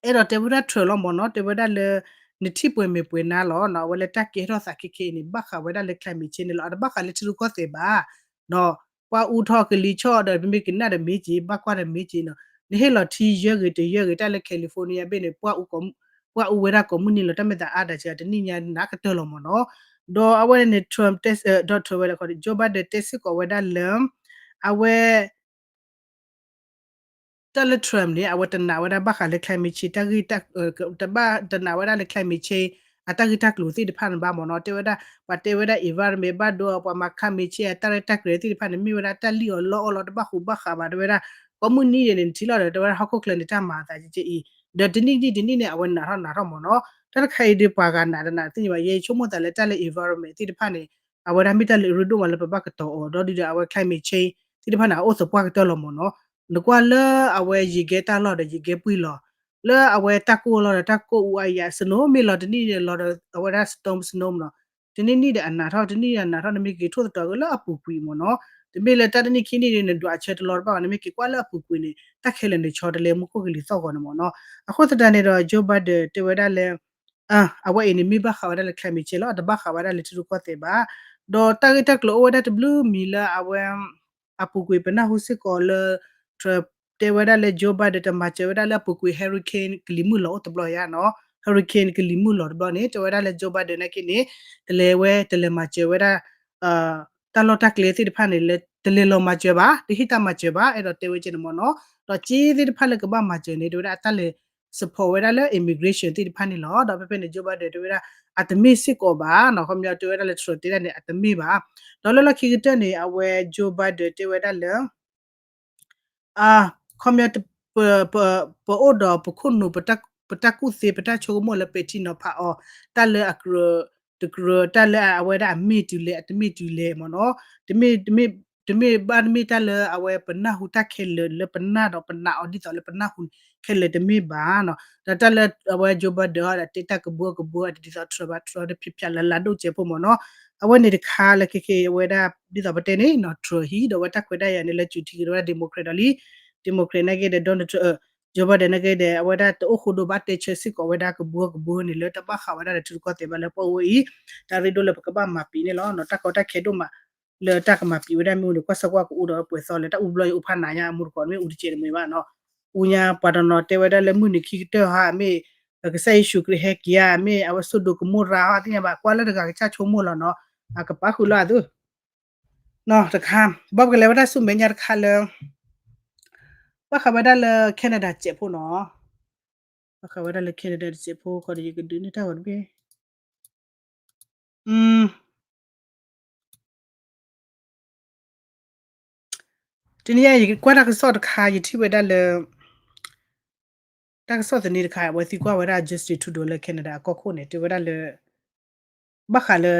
အဲၣ်ဒိးတဲဝဲဒၣ် Trump လီၤမ့ၢ်နီၤ, တဲဝဲဒၣ်လၢ နထံၣ်ပှဲၤမဲာ်ပှဲၤနါလီၤနီၤ, အဝဲလၢတၢ်ကဲထီၣ်သးခဲခဲအံၤန့ၣ် ဘၣ်ဃးဝဲဒၣ်လၢ climate change န့ၣ်လီၤ, အတဘၣ်ဃးလၢထံရူၢ်ကီၢ်သဲးဘၣ်, ပှၢ်အူထီၣ်ကလံၤဆီၣ်ဒီး ပမ့ၢ်ကနၣ်ဒီးမ့ၢ်က့ၤ ဘၣ်ကွၢ်ဒီးမ့ၢ်က့ၤနီၤ, နဟ့ၣ်လီၤထံယၢဂ့ၤတယၢဂ့ၤ တၢ်လၢ California ဘ့ၣ်န့ၣ် ပှၢ်အူဝဲဒၣ်ကိးမုၢ်နံၤလီၤ တၢ်မဲာ်သးအါဒၣ်စှၤ တနံၣ်ညါနးကတၢၢ်လီၤမ့ၢ်နီၤ, ဒီးအဝဲန့ၣ် Trump တဲ ဒီး Trump ဝဲလၢ Joe Biden တဲစ့ၢ်ကီးဝဲဒၣ်လၢ အဝဲ တၢ်လၢ Trump န့ၣ် အဝဲတနာ်ဝဲဒၣ်ဘၣ်ဃးလၢ climate change တၢ်ဂ့ၢ်တၢ် တဘၣ်တနာ်ဝဲဒၣ်လၢ climate change အတၢ်ဂ့ၢ်တၢ်ကျိၤသ့ၣ်တဖၣ်န့ၣ်ဘၣ်မ့ၢ်နီၤ, တဲဝဲဒၣ် ပှၤတဲဝဲဒၣ် environment ဘၣ်ဒိ ပှၤမၤ climate change အတၢ်ရဲၣ်တၢ်ကျဲၤသ့ၣ်တဖၣ်န့ၣ် မ့ၢ်ဝဲဒၣ်တၢ်လံၣ်အီၤလီအီၤလီၤ တဘၣ်ဃူဘၣ်ဃးဘၣ် တဲဝဲဒၣ် ကိးမုၢ်နံၤဒဲးန့ၣ် နထံၣ်လီၤဒီး တဲဝဲဒၣ် ဟီၣ်ခိၣ်ချၢန့ၣ် တၢ်မၤအသးကဲအံၤ ဒီးတနံၣ်နံၣ်တနံၣ်န့ၣ် အဝဲနးထီၣ်နးထီၣ်မ့ၢ်နီၤ, တၢ်တခါအံၤဒီး ပှၤဂၤနးတနးသ့ၣ်ညါဘၣ် ယဲယဆိကမိၣ်သးလၢတၢ်လၢ environment သ့ၣ်တဖၣ်န့ၣ် အဝဲဒၣ်မ့ၢ်တၢ်လၢအရ့ဒိၣ်မးလၢပဘၣ်ကတီၤအီၤ ဒီးဒုဒီး အဝဲ climate change သ့ၣ်တဖၣ်န့ၣ် အအိၣ်သပှၢ်ကတၢၢ်လီၤမ့ၢ်နီၤ, နကွၢ်လၢအဝဲယံာ်ကဲတၢ်လီၢ်ဒီးယံာ်ကဲပှံၢ်လီၤ, လၢအဝဲတၢ်ကိၢ်လီၤဒီးတၢ်ကိၢ်အူအါယၤ snow မ့ၢ်လီၤတနံၣ်န့ၣ်လီၤဒီး အဝဲဒၣ် storm snow မ့ၢ်နီၤ, တနံၣ်နံၣ်ဒီးအနးထီၣ် တနံၣ်နံၣ်အနးထီၣ် နမ့ၢ်က့ၤထိၣ်သတြီၤက့ၤလၢအပူၤကွံာ်မ့ၢ်နီၤ, တမ့ၢ်လၢတၢ်တနံၣ်ခံနံၣ်ဒီး နဒွးဆၢတလီၤတဘၣ်ဘၣ် နမ့ၢ်က့ၤကွၢ်လၢအပူၤကွံာ်န့ၣ် တၢ်ခဲလၢာ်န့ၣ်ဆီတလဲမူခိၣ်ကလံၤသီၣ်ဂီၤန့ၣ်မ့ၢ်နီၤ, အဃိသတးန့ၣ်ဒီး Joe Biden တဲဝဲဒၣ်လၢ အဝဲအံၤန့ၣ် မ့ၢ်ဘၣ်ဃးဝဲဒၣ်လၢ climate change လီၤ အတဘၣ်ဃးဝဲဒၣ်လၢထံရူၢ်ကီၢ်သဲးဘၣ်, ဒီးတၢ်ဂ့ၢ်တၢ်ကျိၤအိၣ်ဝဲဒၣ်တဘျုးမံၤလၢအဝဲ အပူၤကွံာ်ပနၢ်ဟူစ့ၢ်ကီးလၢ Trump တဲဝဲဒၣ်လၢ Joe Biden တမၤစၢၤဝဲဒၣ်လၢအပူၤကွံာ် hurricane ကလံၤမုၢ်လီၤအိၣ်တဘျီယါနီၤ, hurricane ကလံၤမုၢ်လီၤတဘျီန့ၣ် တဲဝဲဒၣ်လၢ Joe Biden နာ်က့န့ၣ် တလဲၤဝဲ တလဲၤမၤစၢၤဝဲဒၣ် တၢ်လီၢ်တၢ်ကျဲသ့ၣ်တဖၣ်န့ၣ် လၢတလဲၤလီၤမၤစၢၤဘၣ် တဟ့ၣ်တၢ်မၤစၢၤဘၣ် အဲၣ်ဒိးတဲဝဲကဲန့ၣ်မ့ၢ်နီၤ, ဒီးက့သ့ၣ်တဖၣ်လၢကဘၣ်မၤစၢၤန့ၣ် တဲဝဲဒၣ်အတၢ်လဲၤ support ဝဲဒၣ်လၢ immigration သ့ၣ်တဖၣ်န့ၣ်လီၤ, ဒီးဖဲဖဲန့ၣ် Joe Biden တဲဝဲဒၣ် အတမ့ၢ်စ့ၢ်ကီးဘၣ်နီၤ, ခီပညီတဲဝဲဒၣ်လၢ Trump တဲဒၣ်န့ၣ် အတမ့ၢ်ဘၣ်, ဒီးလၢလီၢ်ခံကတၢၢ်န့ၣ် အဝဲ Joe Biden တဲဝဲဒၣ်လၢ ခီပညီ ပ ပ ပအိၣ်ဒီးပခိၣ်နူာ် ပတၢ်ကူၣ်သ့ ပတၢ်ဆိကမိၣ်လၢပဲာ်ထံနီၤဖးအီၤ တၢ်လၢအကြၢး တကြၢးတၢ်လၢအဝဲဒၣ်အမ့ၢ်တုၤလဲၣ် အတမ့ၢ်တုၤလဲၣ်မ့ၢ်နီၤ, တမ့ၢ် တမ့ၢ်ဘၣ်တမ့ၢ်တၢ်လၢအဝဲပနၢ်ဟူတၢ်ခဲလၢာ်လၢပနၢ်ဒီးပနာ်အီၤဒ်သိးလၢပနၢ်ဟူန့ၣ် ခဲလၢာ်တမ့ၢ်ဘၣ်နီၤ. ဒီးတၢ်လၢအဝဲ Joe Biden အီၤဒီးတဲတၢ်ကဘှီကဘှီ ဒ်သိး Trump ဘၣ် Trump တဖျါဖျါလၢလၢဒိၣ်စဲးဖိမ့ၢ်နီၤ. အဝဲန့ၣ်တခါလၢခဲက့ၤဝဲဒၣ် ဒ်သိးပတဲန့ၣ်နီၤ Trump ဟံးဒီးဝဲတၢ်ခွဲးတၢ်ယာ်န့ၣ်လၢစူးထံက့ၤဒီးဝဲဒၣ် Democrat ဒီးလံ Democrat နာ်က့ဒီး Donald Trump Joe Biden နာ်က့ဒီး အဝဲဒၣ်တအိၣ်ဃိဒိဘၣ်တဲဆၢစ့ၢ်ကီးဝဲဒၣ်ကဘှီကဘှီန့ၣ် လၢတၢ်ဘၣ်ဃးဝဲဒၣ်ဒီးထံရူၢ်ကီၢ်သဲးဘၣ်လၢပှၤအိၣ်ဝဲအံၤ တၢ်ရ့ဒိၣ်လၢပကဘၣ်မၤပံာ်န့ၣ်လီၤ. တၢ်ကီတၢ်ခဲဒိၣ်မး လၢတၢ်ကမၤပံာ်ဝဲဒၣ်မ့ၢ်အိၣ်န့ၣ် ကွၢ်စၢၤကွၢ်ကအိၣ်ဒီးပှဲၤသီလၢတၢ်အူဘျီအံၤအိၣ်ဖးနးညါ အမူတကိးမ့ၢ်အူတကဲးတမှဲၤဘၣ်နီၤ. အူညါပှၤတနီၤတဲဝဲဒၣ်လၢမုၢ်နံၤခံကတၢၢ်ဟါ မ့ၢ် ကစၢ်ယ့ၣ်ၡူးခရံာ်ဟဲက့ၤဧါ မ့ၢ်အဝဲစိဒိၣ်ကမိရၤဟါ သ့ၣ်ညါဘၣ် ကွၢ်လၢတဂၤကစၢ်ဆိကမိၣ်လီၤနီၤ. အကပာ်ဃုာ်လၢအသိး နီၤတခါ ဘၣ်ပကလဲၤဝဲဒၣ်ဆူမဲာ်ညါတခါလၢ ဘၣ်ဃးဝဲဒၣ်လၢ Canada တစဲးဖိနီၤ. ဘၣ်ဃးဝဲဒၣ်လၢ Canada တစဲးဖိ ခီဒီးယကဒုးန့ၢ်တၢ်ဂီၤတဘ့ၣ် တနံၤအံၤ ယကွၢ်တၢ်ကစီၣ်တခါ ယထံၣ်ဝဲဒၣ်လၢ တၢ်ကစီၣ်သန့တခါ အဝဲသံကွၢ်ဝဲဒၣ် Justin Trudeau လၢ Canada အကီၢ်ခိၣ်န့ၣ် တဲဝဲဒၣ်လၢ ဘၣ်ဃးလၢ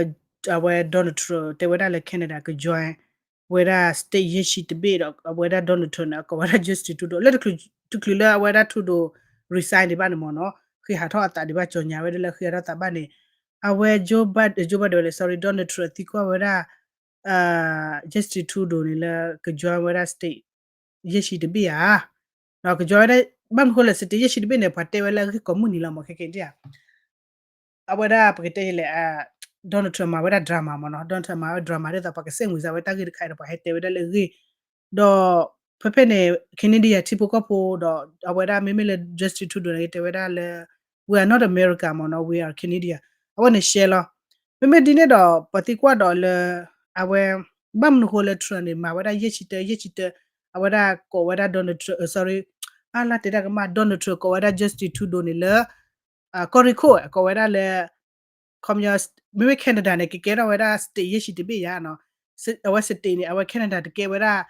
အဝဲ Donald Trump တဲဝဲဒၣ်လၢ Canada က join ဝဲဒၣ် state ယဲၢ်ဆံတဘ့ၣ်ဒီး အဝဲဒၣ် Donald Trump န့ၣ် အကိးဝဲဒၣ် Justin Trudeau လၢတချုးလၢအဝဲဒၣ် Trudeau resign ဒံးဘၣ်န့ၣ်မ့ၢ်နီၤ ဃ့ဟးထီၣ်အသးဒံးဘၣ် ကြေညာ ဝဲဒၣ်လၢဃ့ဟးထီၣ်သးဘၣ်န့ၣ် အဝဲ Joe Biden, Joe Biden ဝဲလဲၣ် sorry Donald Trump သံကွၢ်ဝဲဒၣ် Justin Trudeau န့ၣ်လၢက join ဝဲဒၣ် state ယဲၢ်ဆံတဘ့ၣ်ဧါ ဒီးက join ဝဲဒၣ် ဘၣ်မနုၤဃိလဲၣ် state ယဲၢ်ဆံတဘ့ၣ်န့ၣ် ပှၤတဲဝဲလၢအဂ့ၢ်ကိးမုၢ်နံၤလီၤမ့ၢ်ခဲက့ၤဒ်ဧါ အဝဲဒၣ်ပကတဲလဲၣ် Donald Trump မၤဝဲဒၣ် drama မ့ၢ်နီၤ Donald Trump မၤဝဲ drama ဒ်သိးပှၤကစဲးမုာ်စၢ်ဝဲတၢ်ဂ့ၢ်တခါအံၤဒီး ပှၤဟဲတဲဝဲဒၣ်လၢအဂ့ၢ် ဒီး ဖဲဖဲန့ၣ် Canadian ထံဖိကီၢ်ဖိဒီး အဝဲဒၣ်မ့မ့ၢ်လၢ Justin Trudeau န့ၣ် တဲဝဲဒၣ်လၢ we are not America မ့ၢ်နီၤ we are Canadian အဝဲန့ၣ် share လီၤ မ့မ့ၢ်ဒ်န့ၣ်ဒီး ပှၤသံကွၢ်ဒီးလၢ အဝဲ ဘၣ်မနုၤဃိလၢ Trump န့ၣ် မၤဝဲဒၣ်ယဲၢ်ဆံတၢ ယဲၢ်ဆံတၢ အဝဲဒၣ်ကိးဝဲဒၣ် Donald Trump, sorry အါလၢတဲတၢ်ကမၣ် Donald Trump ကိးဝဲဒၣ် Justin Trudeau န့ၣ်လၢ ကီၢ်ရ့ၣ်ခိၣ် ကိးဝဲဒၣ်လၢ ခီပညီ မ့မ့ၢ် Canada န့ၣ် ကကဲထီၣ်ဝဲဒၣ် state ယဲၢ်ဆံတဘ့ၣ်ယါနီၤ အဝဲ state န့ၣ် အဝဲ Canada တကဲဝဲဒၣ်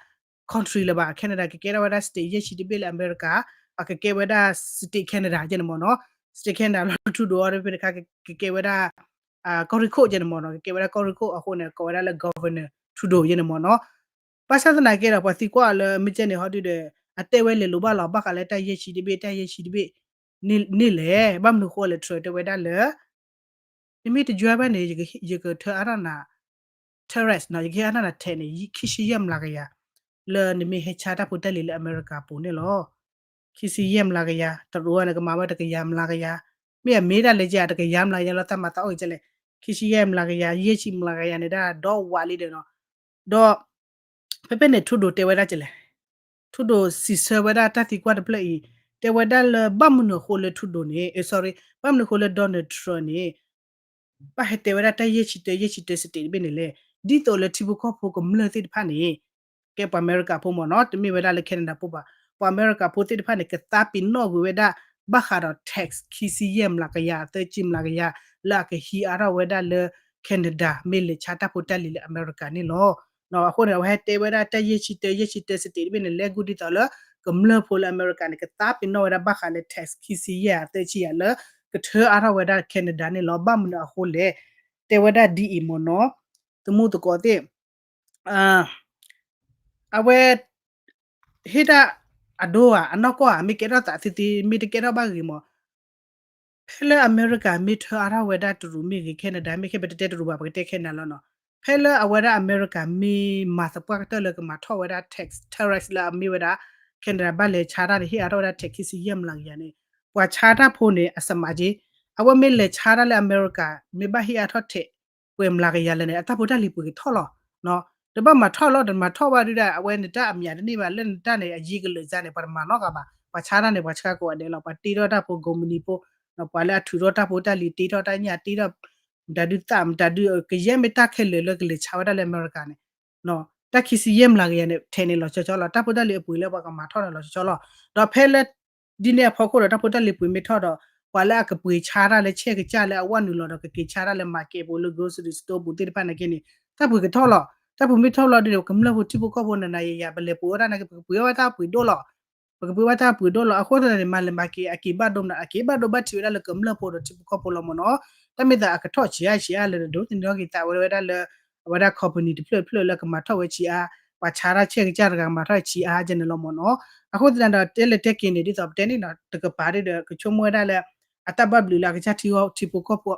country လၢၤဘၣ် Canada ကကဲထီၣ်ဝဲဒၣ် state ယဲၢ်ဆံတဘ့ၣ်လၢအမဲရကၤ အကကဲဝဲဒၣ် state Canada ယဲန့ၣ်မ့ၢ်နီၤ state Canada လီၤ Trudeau အီၤဖဲတခါ ကကဲဝဲဒၣ် ကီၢ်ရ့ၣ်ခိၣ်ယဲန့ၣ်မ့ၢ်နီၤ ကကဲဝဲဒၣ်ကီၢ်ရ့ၣ်ခိၣ်အဃိန့ၣ် ကိးဝဲဒၣ်လၢ Governor Trudeau ယဲန့ၣ်မ့ၢ်နီၤ ဘၣ်ဆၣ်သနာ်က့ဒီး ပှၤသံကွၢ်အီၤလၢမ့ၢ်ကဲန့ၣ်ဟီဒုဒီး အတဲဝဲလဲၤလိာ်ဘၣ်လီၤ ဘၣ်ဃးလၢတၢ်ယဲၢ်ဆံတဘ့ၣ် တၢ်ယဲၢ်ဆံတဘ့ၣ် န့ၣ်လဲၣ် ဘၣ်မနုၤဃိလဲၣ် Trump တဲဝဲဒၣ်လၢ နမ့ၢ်တ join ဘၣ်န့ၣ် ယကထၢအါထီၣ်နၤ tariff နီၤ ယကဟ့ၣ်အါထီၣ်နၤ tax န့ၣ် ခံဆံယဲၢ်မျးကယၤ လၢနမ့ၢ်ဟဲဆါတၢ်ဖိတၢ်လံၤလၢအမဲရကၤအပူၤန့ၣ်လီၤ ခံဆံယဲၢ်မျးကယၤ တရူးန့ၣ် ကမၤဝဲတကယၤမျးကယၤ မ့ၢ်အမ့ၢ်ဒၣ်လဲၣ်ကဲ တကယၤမျးကယၤလီၤ တၢ်မၤသးအိၣ်ကဲလဲၣ် ခံဆံယဲၢ်မျးကယၤ ယဲၢ်ဆံမျးကယၤန့ၣ်ဒၣ် ဒီဝးလံဒီးနီၤ ဒီး ဖဲဖဲန့ၣ် Trudeau တဲဝဲဒၣ်ကဲလဲၣ် Trudeau စံးဆၢဝဲဒၣ်တၢ်သံကွၢ်တဖျၢၣ်အံၤ တဲဝဲဒၣ်လၢဘၣ်မနုၤအဃိလၢ Trudeau န့ၣ် sorry ဘၣ်မနုၤအဃိလၢ Donald Trump န့ၣ် ဘၣ်ဟဲတဲဝဲဒၣ်တၢ်ယဲၢ်ဆံတၢ ယဲၢ်ဆံတၢ state တဘ့ၣ်န့ၣ်လဲၣ် ဒ်သိးလၢထံဖိကီၢ်ဖိကမျၢၢ်သ့ၣ်တဖၣ်န့ၣ် ကဲပှၤအမဲရကၤဖိမ့ၢ်နီၤ တမ့ၢ်ဝဲဒၣ်လၢ Canada ဖိဘၣ် ပှၤအမဲရကၤဖိသ့ၣ်တဖၣ်န့ၣ် ကသးပ့ၤနီၣ်ကွံာ်ဝဲဒၣ် ဘၣ်ဃးဒီး tax ခံဆံယဲၢ်မျးကယၤ သၢဆံမျးကယၤ လၢအကဟံးအါထီၣ်ဝဲဒၣ်လၢ Canada မ့ၢ်လဲၤဆါတၢ်ဖိတၢ်လံၤလၢအမဲရကၤန့ၣ်လီၤ. အဃိန့ၣ် အဝဲဟဲတဲဝဲဒၣ်တၢ်ယဲၢ်ဆံတၢ ယဲၢ်ဆံတၢ state တဘ့ၣ်န့ၣ် လဲၤဂုာ်ဒ်သိးလၢ ကမျၢၢ်ဖိလၢအမဲရကၤန့ၣ် ကသးပ့ၤနီၣ်ဝဲဒၣ်ဘၣ်ဃးလၢ tax ခံဆံယဲၢ်ဧါ သၢဆံယဲၢ်ဧါလၢ ကထၢအါထီၣ်ဝဲဒၣ် Canada န့ၣ်လီၤ. ဘၣ်မနုၤအဃိလဲၣ် တဲဝဲဒၣ်ဒ်အံၤမ့ၢ်နီၤ သမူသကိးသ့ၣ် အဝဲ ဟ့ၣ်တၢ်အဒိဧါ အနီၢ်ကီၢ်ဧါ မ့ၢ်ကဲထီၣ်သးသ့သ့ မ့ၢ်တကဲထီၣ်ဘၣ်ဂ့ၤမး ဖဲလၢအမဲရကၤမ့ၢ်ထၢအါထီၣ်ဝဲဒၣ်တရူးမ့ၢ်ဂ့ၤ Canada မ့ၢ်ဂ့ၤ ပတတဲတရူးဘၣ် ပကတဲ Canada လီၤနီၤ ဖဲလၢအဝဲဒၣ်အမဲရကၤမ့ၢ်မၤသပှၢ်ကတၢၢ်လၢကမၤထီၣ်ဝဲဒၣ် tax tariff လၢအမ့ၢ်ဝဲဒၣ် Canada ဘၣ်လဲၤဆါတၢ်န့ၣ် ဟ့ၣ်အါထီၣ်ဝဲဒၣ် tax ခံဆံယဲၢ်မျးကယၤန့ၣ် ပှၤဆါတၢ်ဖိန့ၣ် အစမးက့ အဝဲမ့ၢ်လဲၤဆါတၢ်လၢအမဲရကၤ မ့ၢ်ဘၣ်ဟ့ၣ်အါထီၣ် tax ပှဲၤမျးကယၤလဲၣ်န့ၣ် အတၢ်ဖိတၢ်လံၤပှ့ၤကထီၣ်လီၤ တဘၣ်မၤထီၣ်လီၤ တမၤထီၣ်ဘၣ်ဒုးဒၣ် အဝဲနတၢ်အမံၤတန့ၢ်ဘၣ် လၢနတၢ်န့ၣ် အယံၤကလၢာ်စါန့ၣ် ပှၤတမၤနီတဂၤဘၣ် ပှၤဆါတၢ်န့ၣ် ပှၤဆါကိးဂၤဒဲးလီၤ ပှၤတ့ထီၣ်တၢ်ဖိ ကိးမုၢ်နံၤဖိ ပှၤလၢအထုးထီၣ်တၢ်ဖိတၢ်လံၤ တ့ထီၣ်တၢ်ညၣ် တ့ထီၣ် မတၤဒုးသး မတၤဒုး ကယဲၢ်မ့ၢ်တၢ်ခဲလၢာ်လၢကလဲၤဆါဝဲဒၣ်လၢအမဲရကၤန့ၣ် တၢ်ခံဆံယဲၢ်မျးကယၤန့ၣ် ထဲန့ၣ်လီၤဆီဆီလီၤ တၢ်ဖိတၢ်လံၤအပှ့ၤလၢပှၤကမၤထီၣ်န့ၣ်လီၤဆီဆီလီၤ ဒီးဖဲလၢ ဒ်န့ၣ်အဖီခိၣ်ဒီး တၢ်ဖိတၢ်လံၤပှ့ၤမ့ၢ်ထီၣ်ဒီး ပှၤလၢအကပှ့ၤဆါတၢ်လၢဆဲးကစၢ်လၢအဝဲနုာ်လီၤဒီး ကက့ၤဆါတၢ်လၢ market ပူၤလၢ grocery store ပူၤသ့ၣ်တဖၣ်နာ်က့န့ၣ် တၢ်ပှ့ၤကထီၣ်လီၤ တၢ်ပှ့ၤမ့ၢ်ထီၣ်လီၤဒ်န့ၣ် ကမျၢၢ်ဖိထံဖိကီၢ်ဖိနၤနၤယၤယၤ ပလဲၤပှ့ၤဝဲတၢ်နာ်က့ ပကပှ့ၤဝဲတၢ်ပှ့ၤဒိၣ်လီၤ ကပှ့ၤဘၣ်တၢ်ပှ့ၤဒိၣ်လီၤ. အဃိသတးန့ၣ် မၤလဲၤမၤက့ၤ အက့ၤဘၣ်ဒိမနုၤ အက့ၤဘၣ်ဒိဘၣ်ထံးဝဲဒၣ်လၢကမျၢၢ်ဖိဒီးထံဖိကီၢ်ဖိလီၤမ့ၢ်နီၤ. တၢ်မ့ၢ်သးအကထီၣ်ဆံးအါဆံးအါလၢာ်ဒီး တနံၤဒီက့ၤသးဝဲဒၣ်လၢ အဝဲဒၣ် company တဖျၢၣ်တဖျၢၣ်လၢကမၤထီၣ်ဝဲဆံးအါ, ပှၤဆါတၢ်ဆဲးကစၢ်တဂၤကမၤထီၣ်ဆံးအါကဲန့ၣ်လီၤမ့ၢ်နီၤ. အဃိသတးဒီး တဲလဲၤတဲက့ၤန့ၣ် ဒ်သိးပတဲန့ၣ်နီၤ တကပၤဒ်ဒီး ကဆိကမိၣ်ဝဲဒၣ်လၢ အတၢ်ဘၣ်ဘျုးလၢအကစၢ်ထံကီၢ်ထံဖိကီၢ်ဖိ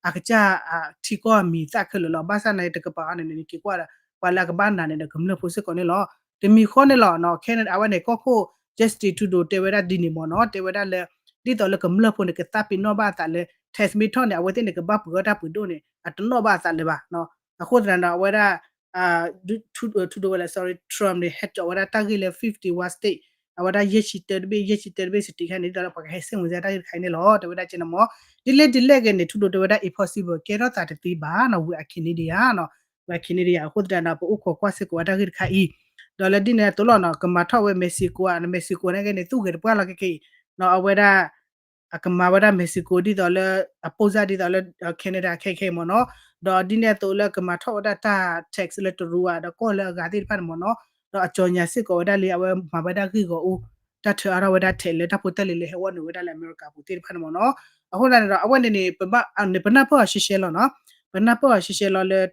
အကစၢ်ထံကီၢ်အမံၤသၣ်ခဲလၢာ်လီၤ. ဘၣ်ဆၣ်န့ၣ် တကပၤအံၤန့ၣ်န့ၣ် က့ၤကွၢ်ဒီး ပှၤလၢအကဘၣ်နၤန့ၣ်ဒီးကမျၢၢ်ဖိစ့ၢ်ကီးန့ၣ်လီၤ. တမံၤဃီန့ၣ်လီၤနီၤ Canada အဝဲန့ၣ် ကီၢ်ခိၣ် Justin Trudeau တဲဝဲဒၣ်ဒ်န့ၣ်မ့ၢ်နီၤ တဲဝဲဒၣ်လၢ ဒ်သိးလၢကမျၢၢ်ဖိန့ၣ် ကသးပ့ၤနီၣ်ဘၣ်အသးလၢ tax မ့ၢ်ထီၣ်န့ၣ် အဝဲသ့ၣ်န့ၣ် ကဘၣ်ပှ့ၤအီၣ်တၢ်ပှ့ၤဒိၣ်န့ၣ် အတနီၣ်ဘၣ်အသးလၢၤဘၣ်. အဃိသတးဒီး အဝဲဒၣ် Trudeau ဝဲလဲၣ် sorry Trump န့ၣ် ဟဲစိာ်ဝဲဒၣ်တၢ်ဂ့ၢ်လၢ fifty-one state အဝဲဒၣ်ယဲၢ်ဆံတၢတဘ့ၣ် ယဲၢ်ဆံတၢတဘ့ၣ် state တခါန့ၣ် ဒ်သိးလၢပှၤကဟဲစဲးမုၢ်စဲးတၢ်ဂ့ၢ်တခါအံၤန့ၣ်လီၤ. တဲဝဲဒၣ်ကဲန့ၣ်မ့ၢ် ဒ်လဲၣ်ဒ်လဲၣ်ဂ့ၤန့ၣ် Trudeau တဲဝဲဒၣ် impossible ကဲထီၣ်သးတသ့ဘၣ်နီၤ ဝဲအ Canadian နီၤ ဝဲ Canadian အဃိသတးဒီး ပအိၣ်ခိးကွၢ်စ့ၢ်ကီးဝဲတၢ်ဂ့ၢ်တခါအံၤ ဒီးလၢဒ်န့ၣ်အသိးလီၤနီၤ ကမၤထီၣ်ဝဲ Mexico အ Mexico န့ၣ်ဂ့ၤန့ၣ် သူၣ်ဂဲၤတပှၢ်လီၤခဲခဲအံၤ အဝဲဒၣ် အကမၤဝဲဒၣ် Mexico ဒ်သိးလၢ အပိၢ်စၢ်ဒ်သိးလၢ Canada ခဲခဲအံၤမ့ၢ်နီၤ ဒီးဒ်န့ၣ်အသိးလၢကမၤထီၣ်ဝဲဒၣ်တၢ် tax လၢတရူးဧါ ဒီးကီၢ်လၢအဂၤသ့ၣ်တဖၣ်န့ၣ်မ့ၢ်နီၤ ဒီးအကြော်ငြာစစ်ကော်ဝဲဒၣ်လံ အဝဲမၤဝဲဒၣ်ဂ့ၢ်ဂီၢ်အူ တၢ်ထၢအါထီၣ်ဝဲဒၣ်ထဲးလၢတၢ်ဖိတၢ်လံၤလၢဟဲဝဲနုာ်ဝဲဒၣ်လၢအမဲရကၤပူၤသ့ၣ်တဖၣ်န့ၣ်မ့ၢ်နီၤ အဃိသတးန့ၣ်ဒီး အဝဲန့ၣ်န့ၣ် ပဘၣ် န့ၣ် ပနၢ်ပၢၢ်အီၤရှဲရှဲလီၤနီၤ ပနၢ်ပၢၢ်အီၤရှဲရှဲလီၤလၢ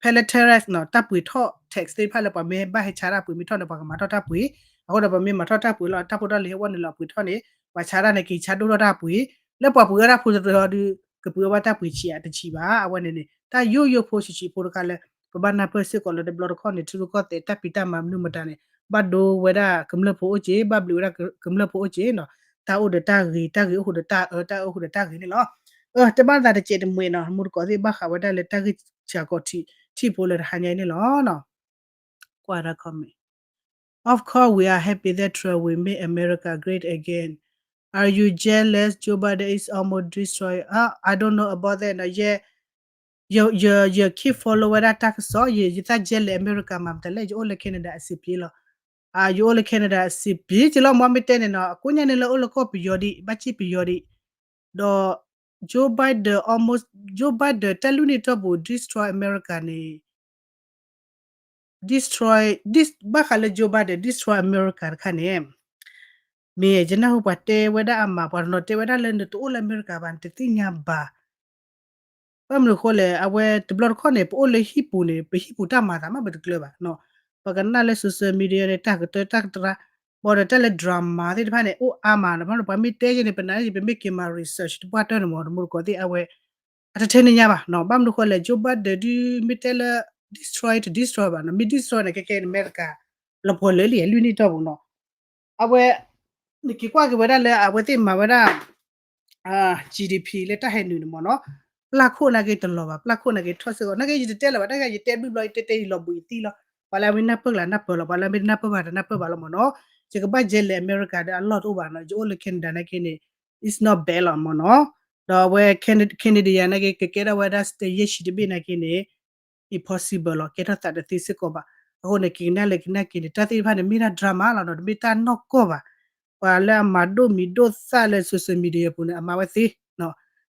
ဖဲလၢ tariff နီၤ တၢ်ပှ့ၤထီၣ် tax သ့ၣ်တဖၣ်လၢပှၤမ့ၢ်ဘၣ်ဟဲဆါတၢ်ပှ့ၤမ့ၢ်ထီၣ်န့ၣ် ပှၤကမၤထီၣ်တၢ်ပှ့ၤ အဃိဒီးပှၤမ့ၢ်မၤထီၣ်တၢ်ပှ့ၤလီၤ တၢ်ဖိတၢ်လံၤဟဲဝဲနုာ်လီၤပှ့ၤထီၣ်န့ၣ် ပှၤဆါတၢ်န့ၣ် က့ၤဆါဒိၣ်ထီၣ်တၢ်ပှ့ၤ လၢပှၤပှ့ၤအီၣ်တၢ်ဖိတရၢအီၤဒီး ကပှ့ၤအီၣ်ဘၣ်တၢ်ပှ့ၤဆံးအတဆံးဘၣ် အဝဲန့ၣ်န့ၣ် တၢ်ယိယိဖိဆံးဆံးဖိတခါလၢ ပဘၣ်နၢ်ပၢၢ်စ့ၢ်ကီးလၢတဘျီတခီၣ်န့ၣ် ထံရူၢ်ကီၢ်သဲးတၢ်ဖံးတၢ်မၤမနုၤမတၤန့ၣ် ဘၣ်ဒိဝဲဒၣ်ကမျၢၢ်ဖိအိၣ်က့ၤ ဘၣ်ဘျုးဝဲဒၣ်ကမျၢၢ်ဖိအိၣ်က့ၤနီၤ တၢ်အိၣ်ဒီးတၢ်ဂ့ၤ တၢ်ဂ့ၤအိၣ်ဃုာ်ဒီးတၢ်အၢ တၢ်အၢအိၣ်ဃုာ်ဒီးတၢ်ဂ့ၤန့ၣ်လီၤ. တဲဘၣ်သးတစဲးတမှဲၤနီၤ မူတကိးသ့ၣ်ဘၣ်ဃးဝဲဒၣ်လၢတၢ်ဂ့ၢ်ဆၢကီးထံ ထံဖိလၢတဟါညါအံၤန့ၣ်လီၤ. ကွၢ်ဒၣ် comment Of course, we are happy that Trump will make America great again. Are you jealous? Joe Biden is almost destroyed. Uh, I don't know about that. No, yeah, ယ ယ ယ keep follow ဝဲဒၣ်တၢ်ကစီၣ် ယ ယသး jealous အမဲရကၤမၤမတၤလဲၣ် ယအိၣ်လၢ Canada အစံးပျ့လီၤ. ယအိၣ်လၢ Canada အစံးပျ့က့လီၤ မ့ၢ်မ့ၢ်တဲန့ၣ်နီၤ အကိးညါန့ၣ်လၢအိၣ်လၢကီၢ်ပယီၤဒံး ဘၣ်စံးပယီၤဒံး ဒီး Joe Biden almost Joe Biden တၢ်လွံၢ်နံၣ်တီၢ်ပူၤ destroy America န့ၣ် destroy ဘၣ်ဃးလၢ Joe Biden destroy America တခါန့ၣ် မ့ၢ်ယနၢ်ဟူပှၤတဲဝဲဒၣ်အမၤ ပှၤတနီၤတဲဝဲဒၣ်လၢနတအိၣ်လၢအမဲရကၤဘၣ် နတသ့ၣ်ညါဘၣ် ဘၣ်မနုၤအဃိလဲၣ် အဝဲတဘျီတခီၣ်န့ၣ် ပအိၣ်လၢဟံၣ်ပူၤန့ၣ် ပဟံၣ်ပူၤတၢ်မၤသးမးပတကျၢၤဘၣ်နီၤ ပကနၣ်လၢ social media န့ၣ် တၢ်ကတၢၢ်တၢ်ကတရၢ ဘၣ်ဒီးတၢ်လၢ drama သ့ၣ်တဖၣ်န့ၣ် အိၣ်အါမးနီၤ ဘၣ်ဒီးပှၤမ့ၢ်တဲယဲန့ၣ် ပနာ်န့ၣ် ပမ့ၢ်က့ၤမၤ research တပှၢ်တၢၢ်န့ၣ်မ့ၢ် တမူတကိးသ့ၣ်အဝဲ အတထဲန့ၣ်ညါဘၣ်နီၤ ဘၣ်မနုၤဃိလဲၣ် Joe Biden ဒုးမ့ၢ်တဲလၢ destroy တ destroy ဘၣ်နီၤ မ့ၢ် destroy န့ၣ် ကဲကဲန့ၣ် အမဲရကၤ လီၤပှီၢ်လၢလံ လွံၢ်နံၣ်တီၢ်ပူၤနီၤ အဝဲ နက့ၤကွၢ်က့ၤဝဲဒၣ်လၢအဝဲသ့ၣ်မၤဝဲဒၣ် GDP လၢတၢ်ဟဲနုာ်န့ၣ်မ့ၢ်နီၤ ပျၢ်ခိၣ်နာ်က့တလီၤဘၣ် ပျၢ်ခိၣ်နာ်က့ထီၣ်စ့ၢ်ကီး နာ်က့ယတတဲလၢၤဘၣ် တၢ်ဂ့ၢ် ယတဲဘျုးဘျီ ယတဲတဲယလီၤဘှံးယသံလီၤ ပှၤလၢအမ့ၢ်နၢ်ပၢၢ်ကလၢ်နၢ်ပၢၢ်လီၤ ပှၤလၢအမ့ၢ်တနၢ်ပၢၢ်ဘၣ်တနၢ်ပၢၢ်ဘၣ်လီၤမ့ၢ်နီၤ ယကဘၣ် jealous အမဲရကၤဒီးအလီၢ်တအိၣ်ဘၣ်နီၤ ယအိၣ်လၢ Canada နာ်က့န့ၣ် it's not bad လီၤမ့ၢ်နီၤ ဒီးအဝဲ Canada နာ်က့ ကကဲထီၣ်ဝဲဒၣ် state ယဲၢ်ဆံတဘ့ၣ်နာ်က့န့ၣ် impossible လီၤ ကဲထီၣ်သးတသ့စ့ၢ်ကီးဘၣ် အဃိန့ၣ် က့ၤကနၣ်လဲၤကနၣ်က့ၤန့ၣ် တၢ်သ့ၣ်တဖၣ်န့ၣ် မ့ၢ်ဒၣ် drama လီၤနီၤ တမ့ၢ်တၢ်နီၢ်ကီၢ်ဘၣ် ပှၤလၢအမၤဒိၣ်မံၤဒိၣ်သၣ်လၢ social media ပူၤန့ၣ် အမၤဝဲသ့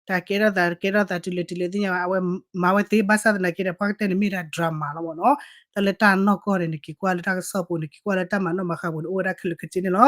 တၢ်ကဲထီၣ်သး ကဲထီၣ်သးတုၤလၢတုၤလၢသ့ၣ်ညါဘၣ် အဝဲမၤဝဲသ့ ဘၣ်ဆၣ်သနာ်က့ဒီး ပှၤကတဲန့ၣ်မ့ၢ်ဒၣ် drama လီၤမ့ၢ်နီၤ တၢ်လၢတၢ်နီၢ်ကီၢ်န့ၣ် နက့ၤကွၢ်လၢတၢ်ကစီၣ်ပူၤ နက့ၤကွၢ်လၢတၢ်မၤနီၣ်မၤဃါပူၤန့ၣ် အိၣ်ဝဲဒၣ်ခဲလၢာ်ခဲဆ့န့ၣ်လီၤ